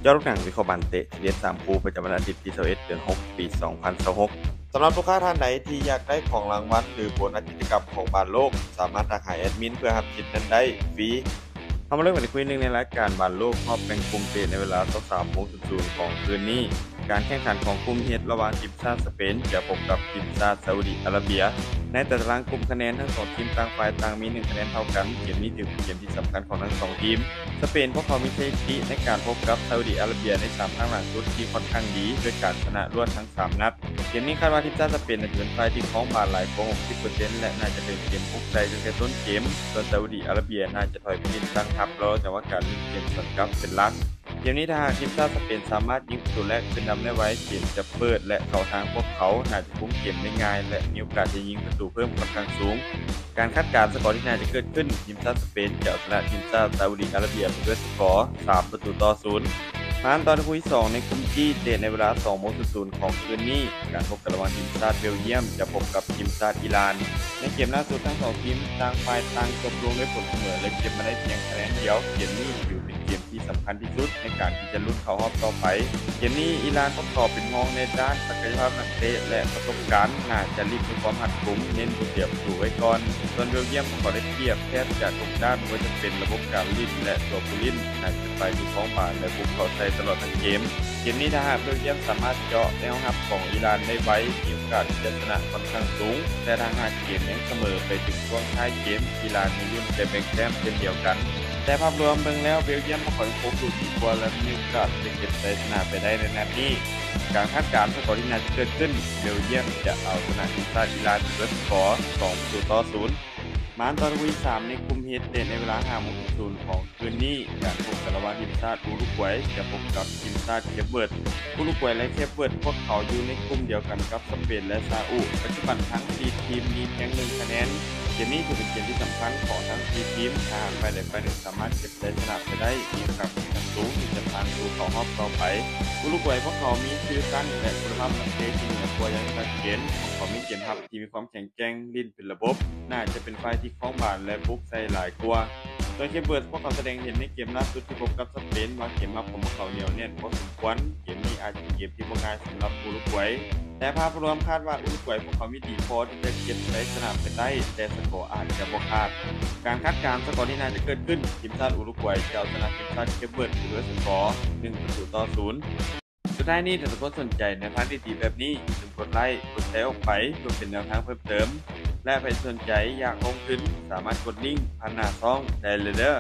ກະລຸກໜັງວິເຄາະບານເຕະ ທີເດັດສາມຄູ່ ປະຈຳວັນອາທິດທີຊາວເອັດ ເດືອນຫົກ ປີສອງພັນຊາວຫົກ. ສຳລັບລູກຄ້າທ່ານໃດທີ່ຢາກໄດ້ຂອງລາງວັນ ຫຼື ໂບນັດກິດຈະກຳຂອງບານໂລກ, ສາມາດທັກຫາແອດມິນເພື່ອຮັບສິດນັ້ນໄດ້ຟຣີ. ເຮົາມາເລີ່ມກັນທີ່ຄູ່ທີໜຶ່ງໃນລາຍການບານໂລກຮອບແບ່ງກຸ່ມເຕະໃນເວລາຊາວສາມໂມງສູນຂອງຄືນນີ້. ການແຂ່ງຂັນຂອງກຸ່ມ H ລະຫວ່າງທີມຊາດສະເປນຈະພົບກັບທີມຊາດຊາອຸດີອາຣາເບຍ. ໃນຕາລາງກຸ່ມຄະແນນທັງສອງທີມຕ່າງຝ່າຍຕ່າງມີໜຶ່ງຄະແນນເທົ່າກັນ. ເກມນີ້ຖືເປັນເກມທີ່ສຳຄັນຂອງທັງສອງທີມ. ສະເປນພວກເຂົາມີສະຖິຕິໃນການພົບກັບຊາອຸດີອາຣາເບຍໃນສາມຄັ້ງຫຼັງສຸດທີ່ຄ່ອນຂ້າງດີ ດ້ວຍການຊະນະລວດທັງສາມນັດ. ເກມນີ້ຄາດວ່າທີມຊາດສະເປນຈະເປັນຝ່າຍທີ່ຄອງບານຫຼາຍກວ່າຫົກສິບເປີເຊັນ ແລະ ໜ້າຈະເປັນເກມບຸກໃສ່ຕັ້ງແຕ່ຕົ້ນເກມ, ສ່ວນຊາອຸດີອາຣາເບຍໜ້າຈະຖອຍໄປຫຼິ້ນຕັ້ງຮັບ ລະວັງຈັງຫວະການຫຼິ້ນເກມສວນກັບເປັນຫຼັກ. ເກມນີ້ຖ້າຫາກທີມຊາດສະເປນສາມາດຍິງປະຕູແລກຂຶ້ນນຳໄດ້ໄວ, ເກມຈະເປີດ ແລະ ເຂົ້າທາງພວກເຂົາ, ໜ້າຈະຄຸມເກມໄດ້ງ່າຍ ແລະ ມີໂອກາດທີ່ຈະຍິງປະຕູເພີ່ມຂ້ອນຂ້າງສູງ. ການຄາດການສະກໍທີ່ໜ້າຈະເກີດຂຶ້ນ, ທີມຊາດສະເປນຈະເອົາຊະນະທີມຊາດຊາອຸດີອາຣາເບຍໄປດ້ວຍສະກໍສາມປະຕູຕໍ່ສູນ. ມາຕອນຄູ່ທີສອງໃນກຸ່ມຈີ ເຕະໃນເວລາສອງໂມງສູນຂອງຄືນນີ້. ການພົບກັນລະຫວ່າງທີມຊາດເບລຢ້ຽມຈະພົບກັບທີມຊາດອີຣານ. ໃນເກມລ່າສຸດທັງສອງທີມຕ່າງຝ່າຍຕ່າງຈົບລົງດ້ວຍຜົນສະເໝີ ແລະ ເກັບມາໄດ້ພຽງຄະແນນດຽວ. ເກມນີ້ຖືເປັນເກມທີ່ສຳຄັນທີ່ສຸດໃນການທີ່ຈະລຸ້ນເຂົ້າຮອບຕໍ່ໄປ. ເກມນີ້ອີຣານພວກເຂົາເປັນຮອງໃນດ້ານສັກກະຍະພາບນັກເຕະ ແລະ ປະສົບການ, ໜ້າຈະຫຼິ້ນດ້ວຍຄວາມຮັດກຸມ, ເນັ້ນບໍ່ເສຍປະຕູໄວ້ກ່ອນ. ສ່ວນເບລຢ້ຽມພວກເຂົາໄດ້ປຽບແທບຈະທຸກດ້ານ, ບໍ່ວ່າຈະເປັນລະບົບການຫຼິ້ນ ແລະ ຕົວຜູ້ຫຼິ້ນ, ໜ້າຈະໄປທີ່ຄອງບານ ແລະ ບຸກເຂົ້າໃສ່ຕະຫຼອດທັງເກມ. ເກມນີ້ຖ້າຫາກເບລຢ້ຽມສາມາດເຈາະແນວຮັບຂອງອີຣານໄດ້ໄວ, ມີໂອກາດທີ່ຈະຊະນະຂ້ອນຂ້າງສູງ, ແຕ່ຖ້າຫາກເກມຍັງສະເໝີໄປເຖິງຊ່ວງທ້າຍເກມ, ອີຣານມີລຸ້ນຈະແບ່ງແຕ້ມເຊັ່ນດຽວກັນ. ແຕ່ພາບລວມເບິ່ງແລ້ວ ເບລຢ້ຽມພວກເຂົາຍັງຄົງດູດີກວ່າ ແລະ ມີໂອກາດທີ່ຈະເກັບໄຊຊະນະໄປໄດ້ໃນນັດນີ້. ການຄາດການສະກໍທີ່ໜ້າຈະເກີດຂຶ້ນ, ເບລຢ້ຽມຈະເອົາຊະນະທີມຊາດອີຣານດ້ວຍສະກໍສອງປະຕູຕໍ່ສູນ. ມາຕອນຄູ່ທີສາມໃນກຸ່ມ H ເຕະໃນເວລາຫ້າໂມງສູນຂອງ ຄືນນີ້. ການພົບກັນລະຫວ່າງທີມຊາດອຸລຸກໄກຈະພົບກັບທີມຊາດເຄບເວີດ. ອຸລຸກໄກ ແລະ ເຄບເວີດ ພວກເຂົາຢູ່ໃນກຸ່ມດຽວກັນກັບສະເປນ ແລະ ຊາອຸ. ປັດຈຸບັນທັງສີ່ທີມມີພຽງໜຶ່ງຄະແນນ. ເກມນີ້ຖືເປັນເກມທີ່ສຳຄັນຂອງທັງສີ່ທີມ. ຖ້າຫາກຝ່າຍໃດຝ່າຍໜຶ່ງສາມາດເກັບໄຊຊະນະໄປໄດ້, ມີໂອກາດທີ່ຈະສູງທີ່ຈະຜ່ານສູ່ເຂົ້າຮອບຕໍ່ໄປ. ອຸລຸກໄກ ພວກເຂົາມີຊື່ຕັ້ງ ແລະ ຄຸນນະພາບນັກເຕະທີ່ເໜືອກວ່າຢ່າງຊັດເຈນ. ພວກເຂົາມີເກມຮັບທີ່ມີຄວາມແຂງແກ່ງ, ຫຼິ້ນເປັນລະບົບ, ໜ້າຈະເປັນຝ່າຍທີ່ຄອງບານ ແລະ ບຸກໃສ່ຫຼາຍກວ່າ. ໂດຍເຄບເວີດ ພວກເຂົາສະແດງເຫັນໃນເກມລ່າສຸດທີ່ພົບກັບສະເປນວ່າເກມຮັບຂອງພວກເຂົາໜຽວແໜ້ນພໍສົມຄວນ. ເກມນີ້ອາດຈະເປັນເກມທີ່ບໍ່ງ່າຍສຳລັບອຸລຸກໄກ, ແຕ່ພາບລວມຄາດວ່າອຸລຸກໄກພວກເຂົາມີດີພໍທີ່ຈະເກັບໄຊຊະນະໄປໄດ້, ແຕ່ສະກໍອາດຈະບໍ່ຂາດ. ການຄາດການສະກໍທີ່ໜ້າຈະເກີດຂຶ້ນ, ທີມຊາດອຸລຸກໄກຈະເອົາຊະນະທີມຊາດເຄບເວີດໄປດ້ວຍສະກໍໜຶ່ງປະຕູຕໍ່ສູນ. ສຸດທ້າຍນີ້ ຖ້າທຸກຄົນສົນໃຈແນວທາງດີໆແບບນີ້, ຢ່າລືມກົດໄລ, ກົດແຊອອກໄປ ເພື່ອເປັນແນວທາງເພີ່ມເຕີມ ແລະ ໃຜສົນໃຈຢາກລົງທຶນ ສາມາດກົດລິ້ງຜ່ານໜ້າຊ່ອງໄດ້ເລີຍເດີ້.